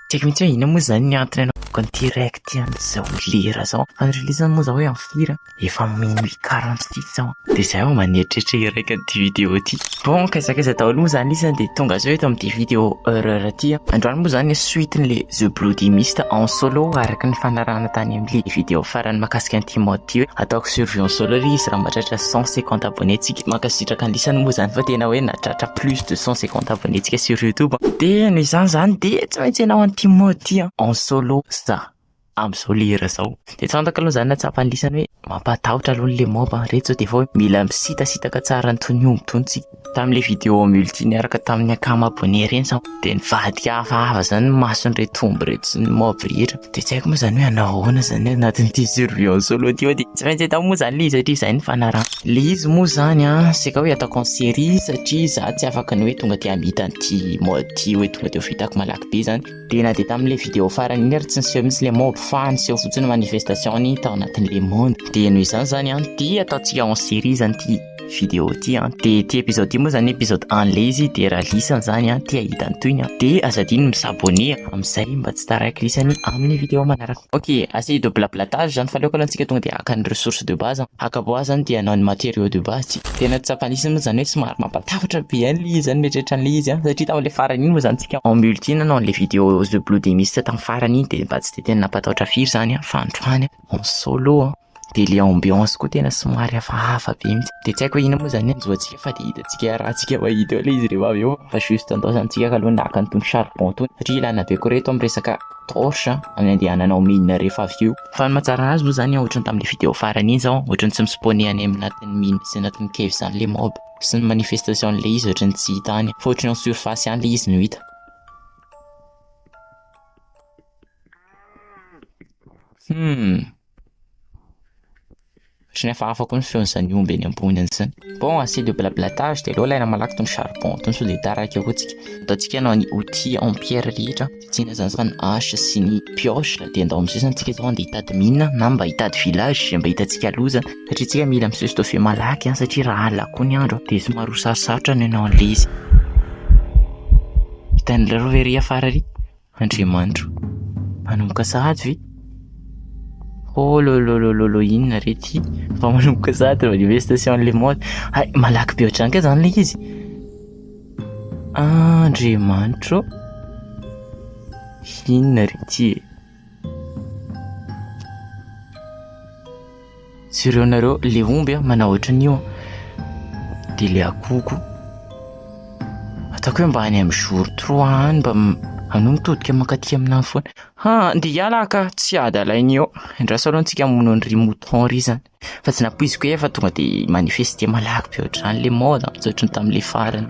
Tsy haiko mihitsy hoe inona moa izany ny antony anaovako an'ity rec ity amin'izao lera izao. Fa ny release moa izao hoe amin'ny firy? Efa minuit 46 izao. Dia izay vao maneritreritra hiraika an'ity vidéo ity. Bon, kaizakaiza daholo moa izany isany dia tonga izao eto amin'ity vidéo horreur ity. Androany moa izany suite-n'ilay The Bloody Mist en solo araka ny fanarahana tany amin'ilay vidéo farany mahakasika an'ity mode ity hoe ataoko survie en solo ilay izy raha mahatratra 150 abonnés tsika. Mankasitraka an'lisany moa izany fa tena hoe nahatratra plus de 150 abonnés tsika sur youtube. Dia noho izany izany dia tsy maintsy ianao an'ity mode ity an, en solo za amin'izao lera izao. Dia tsy fantako aloha izany na tsapan'lisany hoe mampatahotra aloha le mob an, ireto izao dia efa hoe mila misitasitaka tsara an'itony omby itony tsika. Tamin'ilay vidéo multi niaraka tamin'ny akama abonné ireny izao dia nivadika hafahafa izany ny mason'ireto omby ireto sy ny mob rehetra. Dia tsy haiko moa izany hoe hanao ahoana izany anatin'ity survie en solo ity fa dia tsy maintsy atao moa izany ilay izy satria izay no fanarahana. Ilay izy moa izany an, saika hoe ataoko en série satria izaho tsy afaka ny hoe tonga dia hamita an'ity mode ity hoe tonga dia ho vitako malaky be izany. Dia na dia tamin'ilay vidéo farany iny ary tsy niseho mihitsy ilay mob fa niseho fotsiny manifestation-ny tao anatin'ilay monde. Dia noho izany izany an, dia ataontsika en série izany ity vidéo ity an. Dia ity épisode ity moa izany épisode 1 ilay izy dia raha lisany izany an, te hahita ny tohiny an, dia aza adino ny mi-s'abonner amin'izay mba tsy taraiky lisany amin'ny vidéo manaraka. Ok, assez de blablatage zany fa aleoko aloha antsika tonga dia haka ny ressources de base. Haka bois zany dia hanao ny matériaux de base tsika. Tena tsy tsapan'isany moa zany hoe somary mampatahotra be ihany ilay izy zany mieritreritra an'ilay izy an, satria tamin'ilay farany iny moa zany tsika en multi nanao an'ilay vidéo The Bloody Mist tamin'ny farany iny dia mba tsy dia tena nampatahotra firy zany an, fa androany en solo an. Dia ilay ambiance koa tena somary hafahafa be mihitsy. Dia tsy haiko hoe inona moa izany hanjo antsika fa dia hitantsika iarahantsika mahita eo ilay izy rehefa avy eo. Fa juste andaozantsika aloha naka an'itony charbon itony satria ilana be koa ireto amin'ny resaka torche amin'ny andehanana ao mine rehefa avy eo. Fa ny mahatsara azy moa izany ohatran'ny tamin'ilay vidéo farany iny izao, ohatran'ny tsy mi-spawner any anatin'ny mine sy anatin'ny cave izany ilay mob. Sy ny manifestation an'ilay izy ohatran'ny tsy hita any fa ohatran'ny en surface ihany ilay izy no hita. Hmm. Ohatran'ny hafahafa koa ny feon'izany omby eny ambony any izany. Bon, assez de blablatage, dia aleo alaina malaky itony charbon itony sao dia taraiky eo koa tsika. Ataontsika hanao ny outil en pierre rehetra, tsy inona izany fa ny hache sy ny pioche, dia andao amin'izay izany tsika izao andeha hitady mine na mba hitady village izay mba hitantsika aloha izany, satria tsika mila mi-se stoffer malaky an, satria raha alina koa ny andro dia somary ho sarosarotra ny hanao an'ilay izy. Hitan'ilay ve ery afara ery? Andriamanitro, manomboka sahady ve? Oh lololololo inona re ty? Fa manomboka sahady ny manifestation le monde. Hay, malaky be ohatr'izany kay zany ilay izy. Andriamanitro, inona re ty e? Jereonareo le omby a, manao ohatran'io a, dia le akoho koa. Ataoko hoe mba any amin'ny jour trois any mba anao mitodika mankaty aminahy foana. Ha, andeha hiala aho ka, tsy adalaina eo. Andraso aloha antsika hamono an'ry mouton ry zany. Fa tsy nampoiziko hoe efa tonga dia manifester malaky be ohatr'izany le mode a, tsy ohatran'ny tamin'le farany.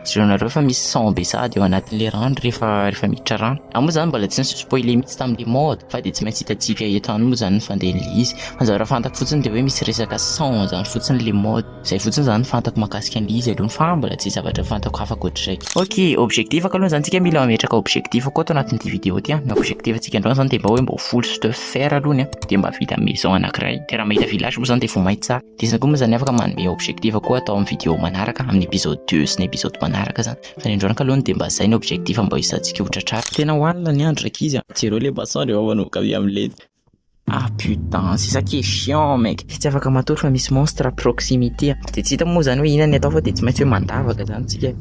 Jerenareo fa misy sang be sahady ao anatin'ilay rano rehefa rehefa miditra rano. Aho moa izany mbola tsy ni-spoiler mihitsy tamin'ilay mode fa dia tsy maintsy hitantsika eto ihany moa izany ny fandehan'ilay izy. Fa ny zavatra fantako fotsiny dia hoe misy resaka sang izany fotsiny ilay mode. Izay fotsiny izany no fantako mahakasika an'ilay izy aloha fa mbola tsy zavatra fantako hafa ankoatr'izay. Ok, objectif aloha izany tsika mila mametraka objectif koa ato anatin'ity vidéo ity an. Ny objectif antsika androany izany dia mba hoe mba ho full stuff fer aloha an, dia mba vita maison anankiray. Dia raha mahita village moa izany dia vao mainka tsara. Dia izany koa moa izany afaka manome objectif koa atao amin'ny vidéo manaraka, amin'ny épisode 2 sy ny épisode manaraka izany. Fa ny androany aloha dia mba izay ny objectif mba hisantsika ho tratrarina. Tena ho alina ny andro rankizy a. Jereo le masoandro efa manomboka avy amin'ilay. Ah putain, c'est ça qui est chiant mec. Tsy afaka matory fa misy monstre à proximité. Dia tsy hita moa izany hoe inona ny atao fa dia tsy maintsy hoe mandavaka izany tsika.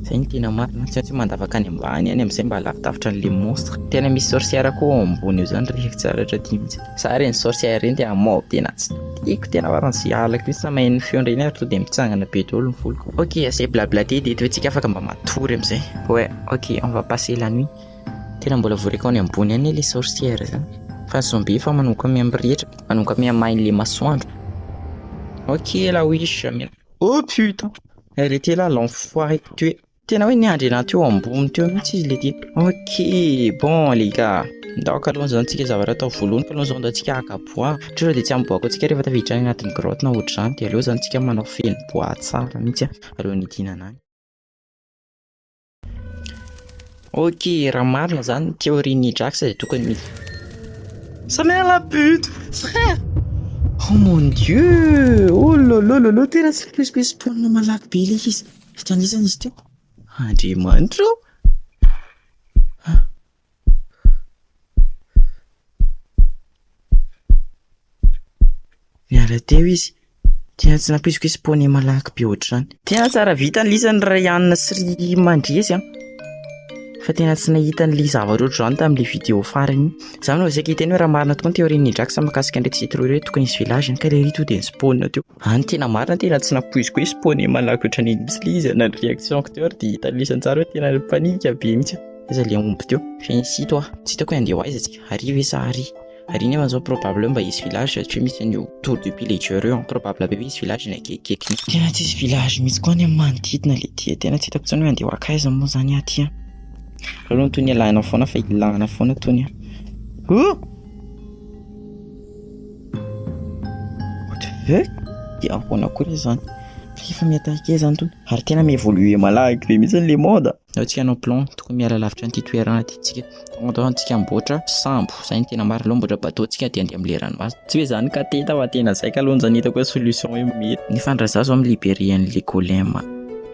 Izay no tena marina, tsy maintsy hoe mandavaka any ambany any amin'izay mba lavidavitra an'ilay monstre. Tena misy sorcière koa ao ambony eo izany rehefa tsara aty mihitsy. Za reny sorcière reny tena mob tena tsy tiako tena farany tsy halako mihitsy na maheno ny feony reny ary to dia mitsangana be daholo ny voloko. Ok assez blablaté dia eto tsika afaka mba matory amizay. Ouais ok on va passer la nuit. Tena mbola voareka any ambony any le sorcière zany. Fa ny zombie efa manomboka miha-mirehitra, manomboka miha-mahay le masoandro. Ok la wish. Oh putain. Elle était là l'enfoiré tu es. Tena hoe niandry anahy teo ambony teo mihitsy izy le ty. Ok, bon les gars. Ndao aloha zany tsika zavatra atao voalohany aloha zao ndao tsika haka bois. Ohatra dia tsy amin'ny bois koa tsika rehefa tafiditra any anatin'ny grotte na ohatr'izany dia aleo zany tsika manao feno bois tsara mihitsy alohan'ny hidinana any. Ok, raha marina zany ny théorie-n'i Drax dia tokony Sa mère la pute! Frère! Oh mon dieu! Oh lolololo, tena tsy misy spawn malaky be ilay izy. Hitan'izany izy teo? Andriamanitra ô! Mbola teo izy. Tena tsy nampoiziko hoe spawner malaky be ohatr'izany. Tena tsara vita ny lisany ry Anna sy ry Mandresy an. Fa tena tsy nahita an'ilay zavatra ohatr'izany tamin'ilay vidéo farany iny. Za no saika hiteny hoe raha marina tokoa ny théorie-n'i Drax mahakasika an'ireto citrouille ireto tokony hisy village any ka ilay ry to dia ni-spawn teo. Any tena marina tena tsy nampoiziko hoe spawner malaky ohatran'iny mihitsy ilay izy na ny réaction-ko teo ary dia hitan'ny lisany tsara hoe tena panique be mihitsy. Aiza ilay omby teo? Fenisi toi. Tsy hitako hoe handeha ho aiza tsika. Ary ve sa ary? Ary nefa zao probable mba hisy village satria misy an'io tour du pillager io an, probable be hoe hisy village eny akaikikaikiny. Tena tsisy village mihitsy koa any amin'ny manodidina le ty e, tena tsy hitako intsony hoe andeha ho akaiza moa zany aho ty an. Aleo aloha tony alahina foana fa ilana foana tony an. Oh! What the fuck? Dia ahoana koa re zany? Fa efa mi-attaquer zany tony. Ary tena mi-évoluer malaky be mihitsy le mode. Aleo tsika hanao plan, tokony miala lavitra an'ity toerana ity tsika. Andao antsika amboatra sambo, zay no tena marina, aleo amboatra bateau tsika dia andeha amin'ilay ranomasina. Tsy hoe zany ka teta fa tena zay kaloha zany hitako hoe solution hoe mety. Nefa raha za zao mi-liberer an'ilay golem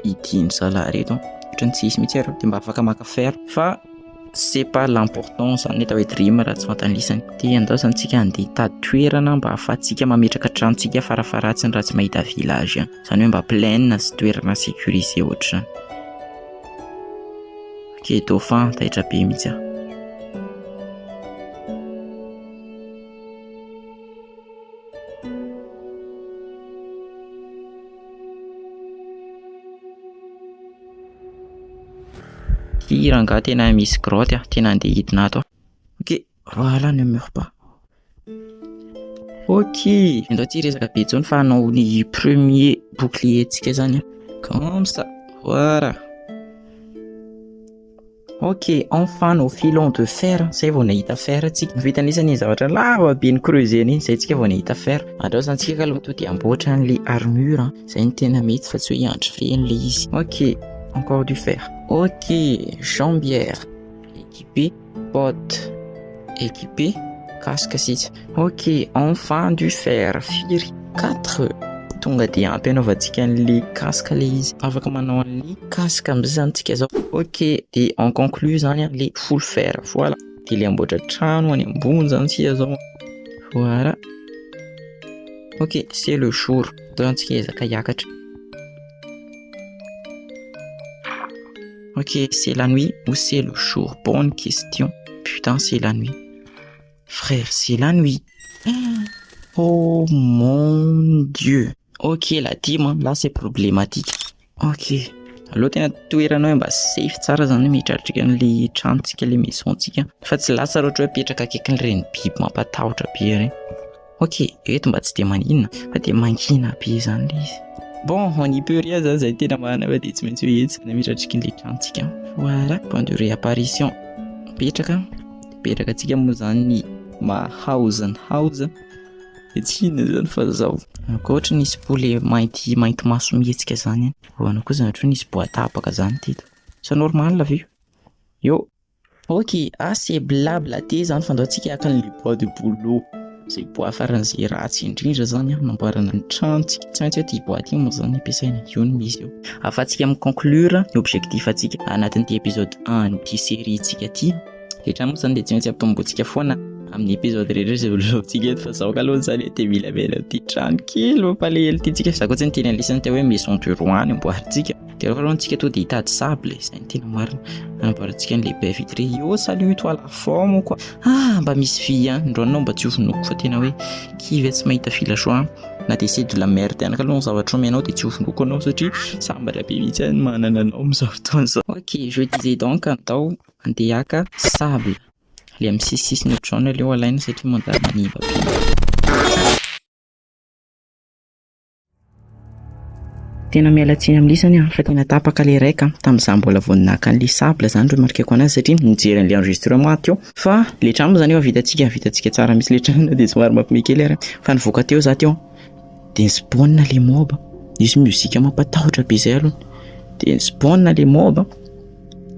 hidin-dry zalahy reto an, ohatran'ny tsy hisy mihitsy ary dia mba afaka maka fer fa c'est pas l'important zany ny atao hoe dream raha tsy fantany lisany. Dia andao zany tsika andeha hitady toerana mba ahafahantsika mametraka tranontsika farafaharatsiny raha tsy mahita village ihany. Zany hoe mba plaine sy toerana sécurisé ohatr'izany. Ok, dauphin, taitra be mihitsy aho. Ty rangahy tena misy grotte ah, tena andeha hidina ato aho. Ok, voilà, ne meurs pas. Ok, andao tsy hiresaka be intsony fa hanao ny premier bouclier tsika zany. Comme ça, voilà. Ok, enfin nos filons de fer, zay vao nahita fer tsika. Vita anisany iny zavatra lava be ny creuser iny, zay tsika vao nahita fer. Andao zany tsika aloha to dia amboatra an'le armure, zay no tena mety fa tsy hoe hiandry feno le izy. Ok, encore du fer. Ok, jambière, équipé, botte, équipé, casque sisa. Ok, enfin du fer, firy? 4. Tonga dia ampy anaovantsika an'le casque le izy. Afaka manao an'le casque amin'izay zany tsika zao. Ok, dia en conclu zany an, le full fer, voilà. Dia le amboatra trano any ambony zany tsika zao. Voilà. Ok, c'est le jour. Andao zany tsika hiezaka hiakatra. Ok, c'est la nuit ou c'est le jour? Bonne question. Putain, c'est la nuit. Frère, c'est la nuit. Oh mon Dieu. Ok, la team, là c'est problématique. Ok. Aloha tena toerana hoe mba safe tsara zany mihitratrika an'le tranontsika, le maison-tsika. Fa tsy lasa raha ohatra hoe mipetraka akaikin'ireny biby mampatahotra be ireny. Ok, eto mba tsy dia maninona fa dia mangina be zany le izy. Bon, on n'y peut rien zany, zay tena marina fa dia tsy maintsy hoe eto zany mihitratrika an'le tranontsika. Voilà, point de réapparition. Mipetraka. Mipetraka antsika moa zany ny maha house ny house. Dia tsy inona zany fa zao. Ankoatra nisy poulet mainty mainty maso mihetsika zany any. Ahoana koa zany ohatra hoe nisy bois tapaka zany teto. C'est normal ve io? Io. Ok, assez blablaté zany fa andao antsika haka an'ilay bois de boulot. Izay bois faran'izay ratsy indrindra zany an, namboarana ny tranontsika. Tsy maintsy hoe ity bois ity moa zany ampiasaina, io no misy eo. Ahafahantsika mi-conclure ny objectif antsika anatin'ity épisode 1 an'ity série tsika ity. Ilay trano moa zany dia tsy maintsy ampitombointsika foana amin'ny épisode rehetra izay holazaintsika eto fa zao aloha zany dia mila miaina amin'ity trano kely mampalahelo ity tsika. Za koa tsy niteny an'lisany teo hoe maison du roi no amboarintsika. Dia aloha tsika to dia hitady sable, izay no tena marina. Anamboarantsika an'ilay baie vitrée. Yo, salut toi la forme quoi. Ah, mba misy vy ihany. Androany anao mba tsy ho vonoiko fa tena hoe kivy aho tsy mahita villageois. Na dia c'est de la merde ihany aloha ny zavatra omenao dia tsy ho vonoiko anao satria sambatra be mihitsy aho ny manana anao amin'izao fotoana izao. Ok, je disais donc andao andeha haka sable. Ilay amin'ny sisisisiny ohatr'izao no aleo alaina satria manjary manimba be. Tena miala tsiny amin'ny lisany aho fa tena tapaka ilay raika tamin'izaho mbola vao naka an'ilay sable zany remarqueko anazy satria nijery an'ilay enregistrement aho teo fa ilay trano moa zany efa vitantsika vitantsika tsara mihitsy ilay trano dia somary mampime kely ary fa nivoaka teo za teo dia ni-spawn ilay mob nisy musique mampatahotra be zay aloha dia ni-spawn ilay mob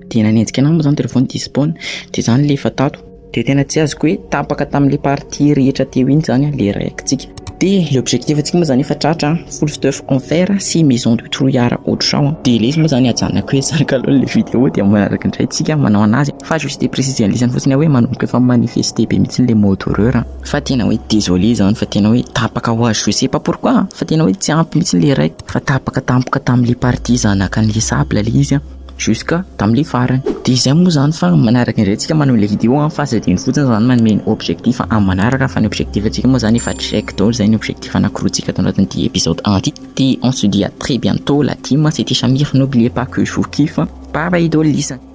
dia nanenjika anahy moa zany téléphone despawn dia zany le efa tato dia tena tsy azoko hoe tapaka tamin'ilay partie rehetra teo iny zany ilay raikitsika. De l'objectif antsika moa zany efa tratra, full stuff en fer sy maison de trouillard ohatr'izao. De le izy moa zany ajanako hoe zany kaloha le vidéo, de manaraka indray tsika manao anazy, fa juste préciser an'lisany fotsiny hoe manomboka efa manifester be mihitsy le mot d'horreur, fa tena hoe désolé zany, fa tena hoe tapaka ho azy, je sais pas pourquoi, fa tena hoe tsy ampy mihitsy le raiky, fa tapaka tampoka tam'le partie zanakan'le sable le izy jusqu'à tam'le farany. De izay moa zany, fa manaraka indray tsika manao le vidéo, fa aza adino fotsiny zany manome ny objectif amin'ny manaraka, fa ny objectif antsika moa zany efa check daholo zay, ny objectif anankiroa tsika atao anatin'ity épisode 1 ty. De on se dit à très bientôt, la team. C'était Chamir, n'oubliez pas que je vous kiffe. Bye bye daholo lisany.